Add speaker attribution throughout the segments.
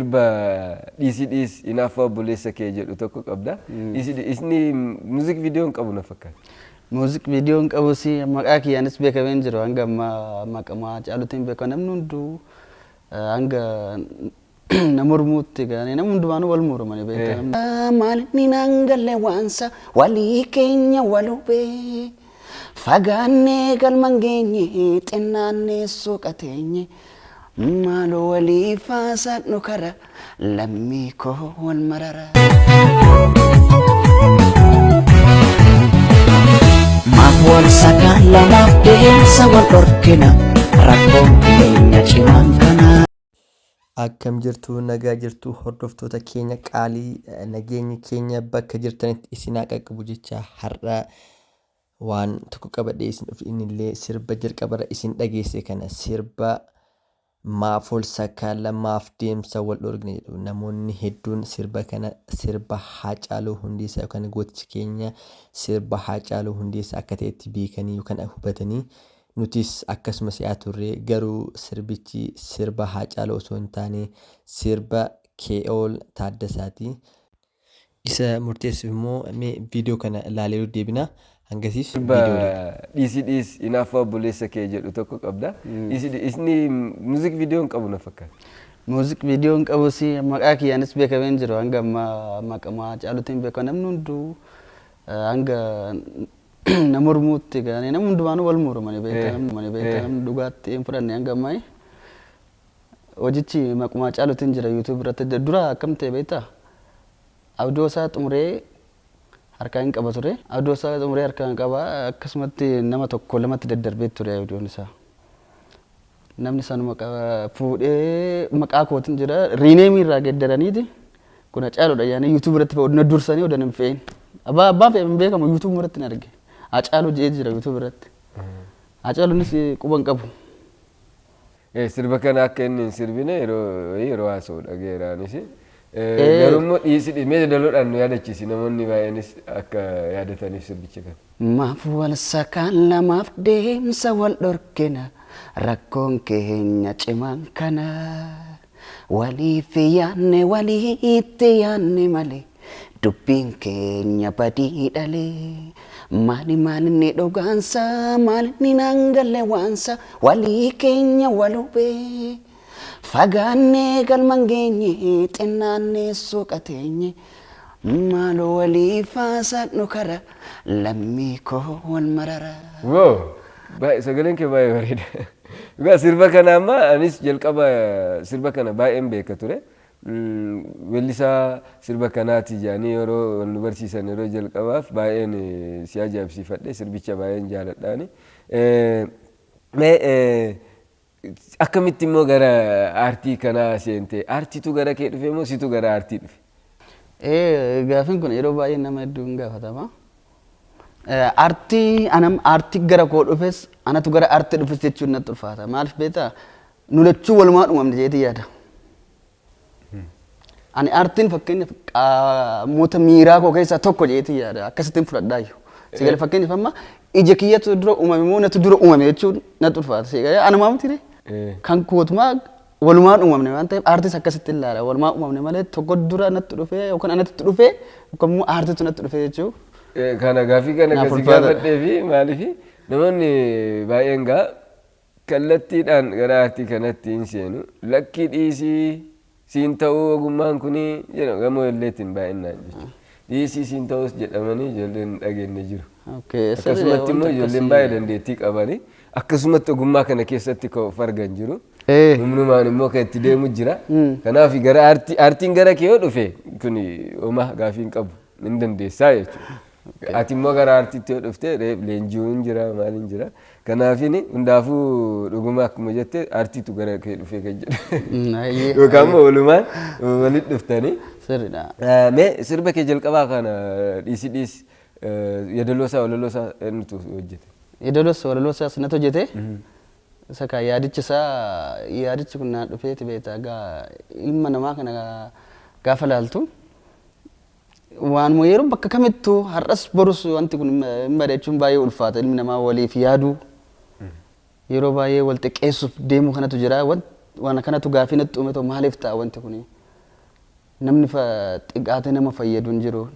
Speaker 1: Sirba "Dhiisi dhiisi hinaaffaa obboleessa kee" jedhu tokko qabda. Dhiisi dhiisi music video hin qabu na fakkaata.
Speaker 2: Music video hin qabus, maqaa kiyyaanis beekamee hin jiru. Hanga ammaa maqaa Hacaaluutiin beekama. Namni hunduu hanga na mormuutti ga'anii, namni hundumaanuu wal mormanii beektaa. Maal ni naan galle waansa walii keenya walubee, fagaannee galman geenye, xinnaannee suuqateenye, maaloo walii faasaadhu kara, lammii koo wal marara.
Speaker 3: Maaf wal sakaan lamaaf deemsa wal dhorkina, rakkoon keenya cimaan kana.
Speaker 4: Akkam jirtu, nagaa jirtu hordoftoota keenya qaalii? Nageenyi keenya bakka jirtanitti isin haa qaqqabu jecha, har'a waan tokko qabadhee isin dhufe. Innillee sirba jalqabarra isin dhageesse kana, sirba "Maaf wal sakaalla, maaf deemsa wal dhorgina" jedhu. Namoonni hedduun sirba kana sirba Haacaaluu Hundeessaa yookaan gooticha keenya sirba Haacaaluu Hundeessaa akka ta'etti beekanii yookaan hubatanii, nutis akkasuma si'aa turre. Garuu sirbichi sirba Haacaaluu osoo hin taane sirba Kee'ool Taaddasaati. Isa murteessuuf immoo mee viidiyoo kana ilaalee deebina. Hangasiif
Speaker 1: Sirba
Speaker 4: viidiyoo waliin.
Speaker 1: "Dhiisi dhiisi hinaaffaa obboleessa kee" jedhu tokko qabda. Dhiisi dhiisi music video hin qabu na fakkaata.
Speaker 2: Music video hin qabus, maqaa kiyyaanis beekamee hin jiru. Hanga ammaa maqaa Hacaaluutiin beekama. Namni hunduu hanga na mormuutti ga'anii, namni hundumaanuu wal mormanii beektaa. Namni beektaa, namni dhugaatti hin fudhanne. Hanga ammaa hojichi maquma Hacaaluutiin jira YouTube irratti. Dura akkam ta'e beektaa? Audio isaa xumuree harkaa hin qaba ture. Audio isaa xumuree harkaa hin qaba. Akkasumatti nama tokko lamatti daddarbee ture audioon isaa. Namni sanuma fuudhee maqaa kootiin jira. Rename irraa geeddaraniiti. Kun Hacaaluudha yaanii YouTube irratti na dursanii odan hin fe'in. Abbaan fe'e hin beekamu, YouTube irratti hin arge. Hacaaluu jedhee jira YouTube irratti. Hacaaluunis quba hin qabu.
Speaker 1: Sirba kana akka inni hin sirbine yeroo haasa'u dhageeraanis. Garuu immoo dhiisi mee daloodhaan nu yaadachiisi, namoonni baay'eenis akka yaadataniif sirbicha kana.
Speaker 3: Maaf wal sakaan lamaaf deemsa wal dhorkina, rakkoon keenya cimaan kana. Waliif yaanne, waliitti yaanne malee, dubbiin keenya badii dhalee. Maali maalinni dhugaansa, maalinni naan galle waansa walii keenya walubee, fagaannee galman geenye, xinnaannee suuqateenye, maaloo walii faasaadhu kara, lammii koo wal marara.
Speaker 1: Wow! Baay'ee sagaleen kee baay'ee bareeda. Dhugaa sirba kana amma anis jalqaba sirba kana baay'een beeka ture. Weellisaa sirba kanaati jedhanii yeroo wal nu barsiisan yeroo jalqabaaf baay'een si ajaa'ibsiifadhe, sirbicha baay'een jaaladhaani. Mee akkamitti immoo gara aartii kanaa seente? Aartiitu gara kee dhufe moo situ gara aartii dhufe?
Speaker 2: Gaafiin kun yeroo baay'ee nama hedduun gaafatama. Aartii anam aartii gara koo dhufes, anatu gara aartii dhufes jechuun natti ulfaata. Maaliif beektaa? Nu lachuu walumaan uumamne jedheetii yaada. Ani aartiin fakkeenyaaf qaamota miiraa koo keessaa tokko jedheetii yaada. Akkasittiin fudhadhaayyuu. Sigalee fakkeenyaaf amma ija kiyyatu dura uumame moo natu dura uumame jechuun natti ulfaata. Sigalee anumaa miti ree? Kan kootumaa walumaan uumamne waan ta'eef aartis akkasitti ilaala. Walumaan uumamne malee tokko dura natti dhufee yookaan anatti dhufee yookaan immoo aartitu natti dhufee jechuu.
Speaker 1: Kana gaaffii kana
Speaker 2: Naaf
Speaker 1: akkasii
Speaker 2: ulfaataadha.
Speaker 1: gaafadhee fi maaliif namoonni baay'een gaa kallattiidhaan gara aartii kanatti hin seenu, lakkii dhiisii siin ta'uu ogummaan kuni jedhamu, gamoo illeetiin baay'inaan jechuudha. Dhiisii siin ta'us jedhamanii ijoolleen hin dhageenye jiru. Akkasumatti immoo ijoolleen baay'ee dandeettii qabanii akkasumatti ogummaa kana keessatti kan of argan jiru. Humnumaan immoo kan itti deemu jira. Kanaaf gara aartii, aartiin gara kee yoo dhufe kuni homaa gaafii hin qabu, hin dandeessaa jechuudha. Ati immoo gara aartiitti yoo dhufte leenji'uun jira, maaliin jira. Kanaafini hundaafuu dhuguma akkuma jette aartiitu gara kee dhufee kan jedhu. Yookaan immoo walumaan walitti dhuftanii.
Speaker 2: Sirriidha.
Speaker 1: Mee sirba kee jalqabaa kana "Dhiisi dhiisi" yeedaloo isaa, walaloo isaa eenyutu hojjete?
Speaker 2: Yeedaloos walaloo isaas natu hojjete. Isa kaa yaadichi isaa, yaadichi kun naa dhufeeti beektaa, gaa ilma namaa kana gaafa laaltu waanuma yeroo bakka kamittuu har'as borus wanti kun hin bada jechuun baay'ee ulfaata. Ilmi namaa waliif yaaduu yeroo baay'ee wal xiqqeessuuf deemuu kanatu jira. Waan kanatu gaafii natti uume ta'u, maaliif ta'a wanti kun? Namni xiqqaatee nama fayyadu hin jiru.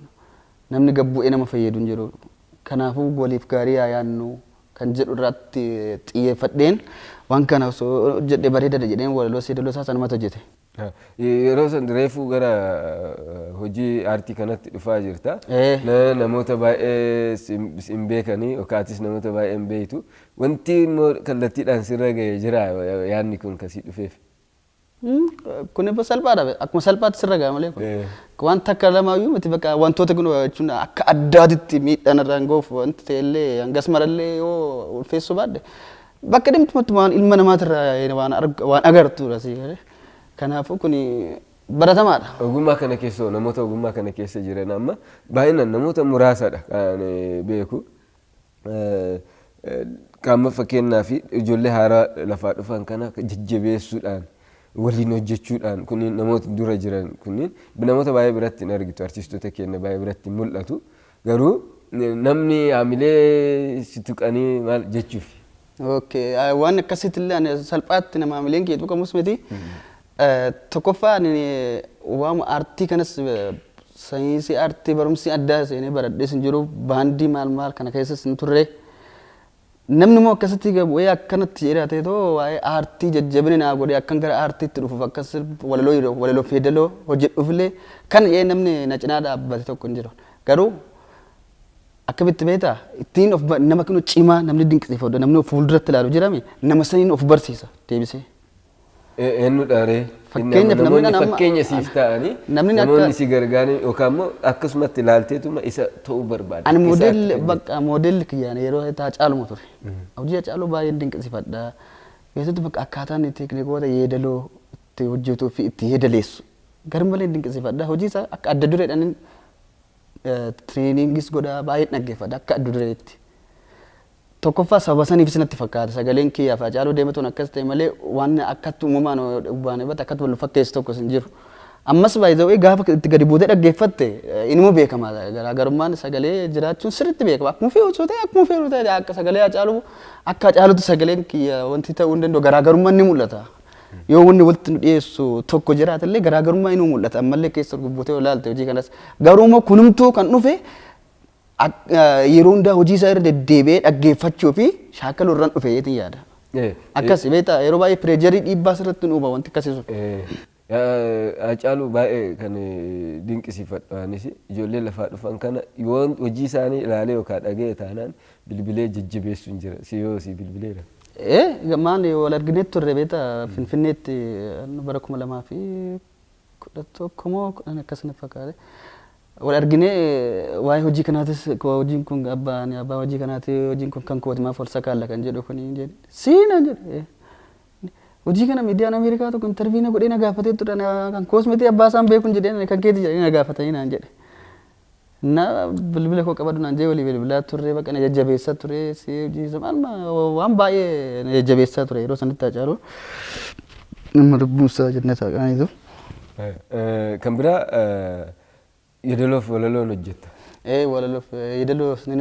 Speaker 2: Namni gad bu'ee nama fayyadu hin jiru. Kanaafuu waliif gaarii haa yaadnu kan jedhu irratti xiyyeeffadheen waan kana osoo hojjedhe bareedaadha jedheen walaloo yeedaloo isaa sanumatu hojjete.
Speaker 1: Yeroo san reefuu gara hojii aartii kanatti dhufaa jirta. Namoota baay'ee hin beekanii yookaatis namoota baay'ee hin beektu. Wanti immoo kallattiidhaan sirra ga'ee jira yaadni kun kasii dhufeef.
Speaker 2: Kun immoo salphaadha. Akkuma salphaatti sirra ga'a malee kun. Waan takka lamaayyuu miti, bakka wantoota kun jechuun akka addaatitti miidhaan irraan ga'uuf wanti ta'ellee hangas marallee yoo ulfeessuu baadhe, bakka deemtumatti waan ilma namaatirraa waan agartudha sii galee. Kanaafuu kun baratamaadha.
Speaker 1: Ogummaa kana keessa, namoota ogummaa kana keessa jiran amma baay'inaan namoota muraasadha kan beeku. Qaama fakkeenyaa fi ijoollee haaraa lafaa dhufan kana jajjabeessuudhaan, waliin hojjechuudhaan, kunniin namoota dura jiran kunniin namoota baay'ee biratti hin argitu, artistoota keenya baay'ee biratti hin mul'atu. Garuu namni haamilee si tuqanii maal jechuuf.
Speaker 2: Okay, waan akkasitti illee ani salphaatti nama haamileen kee tuqamus miti. Tokkoffaa, ani waama aartii kanas saayinsii aartii barumsi addaa seenee baradhees hin jiru, baandii maal maal kana keessas hin turre. Namni immoo akkasitti bu'ee akkanatti jedhee ta'e too waa'ee aartii jajjabina naa godhee akkan gara aartiitti dhufuuf, akkas walaloo walaloo feedaloo hojjedhuufillee kan jedhee namni na cinaa dhaabbate tokko hin jiru. Garuu akkamitti beektaa, ittiin of nama kinu cimaa namni dinqisiifatu, namni of fuulduratti ilaalu jirame, nama saniin of barsiisa deebisee.
Speaker 1: Eenyudha ree?
Speaker 2: Fakkeenyaaf namni
Speaker 1: Namoonni fakkeenya siif ta'anii
Speaker 2: namni
Speaker 1: namoonni si gargaaran yookaan immoo akkasumatti ilaalteetuma isa ta'uu barbaada.
Speaker 2: Ani moodelli, bakka moodelli kiyyaan yeroo Haacaaluma ture. Hojii Haacaaluu baay'een dinqisiifadha. Keessattuu bakka akkaataan teeknikoota yeedaloo itti hojjetuu fi itti yeedaleessu garmalee dinqisiifadha. Hojii isaa akka adda dureedhaan trainingis godhaa, baay'een dhaggeeffadha akka adda dureetti. Tokkoffaa, sababa saniif natti fakkaata sagaleen kiyyaaf Haacaaluu deematuun akkas ta'e malee waan akkatti uumamaan baane bata akkatti wal fakkeessu tokkos hin jiru. Ammas baay'ee gaafa itti gadi buutee dhaggeeffatte inuma beekama, garaagarummaan sagalee jiraachuun sirriitti beekama. Akkuma fe'u osoo ta'e, akkuma fe'u ta'e, akka sagalee Haacaaluu, akka Haacaaluutti sagaleen kiyya wanti ta'uu hin danda'u, garaagarummaan ni mul'ata. Yoo wanni walitti nu dhiyeessu tokko jiraate illee garaagarummaa inuu mul'ata, ammallee keessa buutee ilaalte hojii kanas. Garuu immoo kunumtuu kan dhufe yeroo hundaa hojii isaa irra deddeebi'ee dhaggeeffachuu fi shaakaluu irraan dhufe jeetiin yaada. Akkas beektaa, yeroo baay'ee pressure, dhiibbaa sirriitti nu uuma wanti akkasii sun.
Speaker 1: Haacaaluu baay'ee kan dinqisiifadhu anis, ijoollee lafaa dhufan kana yoo hojii isaanii ilaalee yookaan dhaga'e taanaan bilbilee jajjabeessuun jira. Si yoo si bilbileera.
Speaker 2: Maal, wal arginee turre beektaa, Finfinneetti bara 2011 moo 10 akkasuma fakkaate. Wal arginee waa'ee hojii kanaatis, hojiin kun abbaan abbaa hojii kanaati, hojiin kun kan kooti, maaf wal sakaalla kan jedhu kun jedhe siinaa jedhe. Hojii kana miidiyaan Ameerikaa tokko interview na godhee na gaafatee ture, kan koos miti, abbaa isaan beekun jedhee, kan keeti jedhee na gaafatanii naan jedhe. Na bilbila koo qabadhu naan jee, walii bilbilaa turre, bakka na jajjabeessaa ture, si hojii maal waan baay'ee na jajjabeessaa ture yeroo sanitti Haacaaluu. Nama lubbuun isaa jannata qaaniitu.
Speaker 1: Kan biraa, yeedaloof walaloon hojjetta.
Speaker 2: Ee, walaloof yeedaloof ni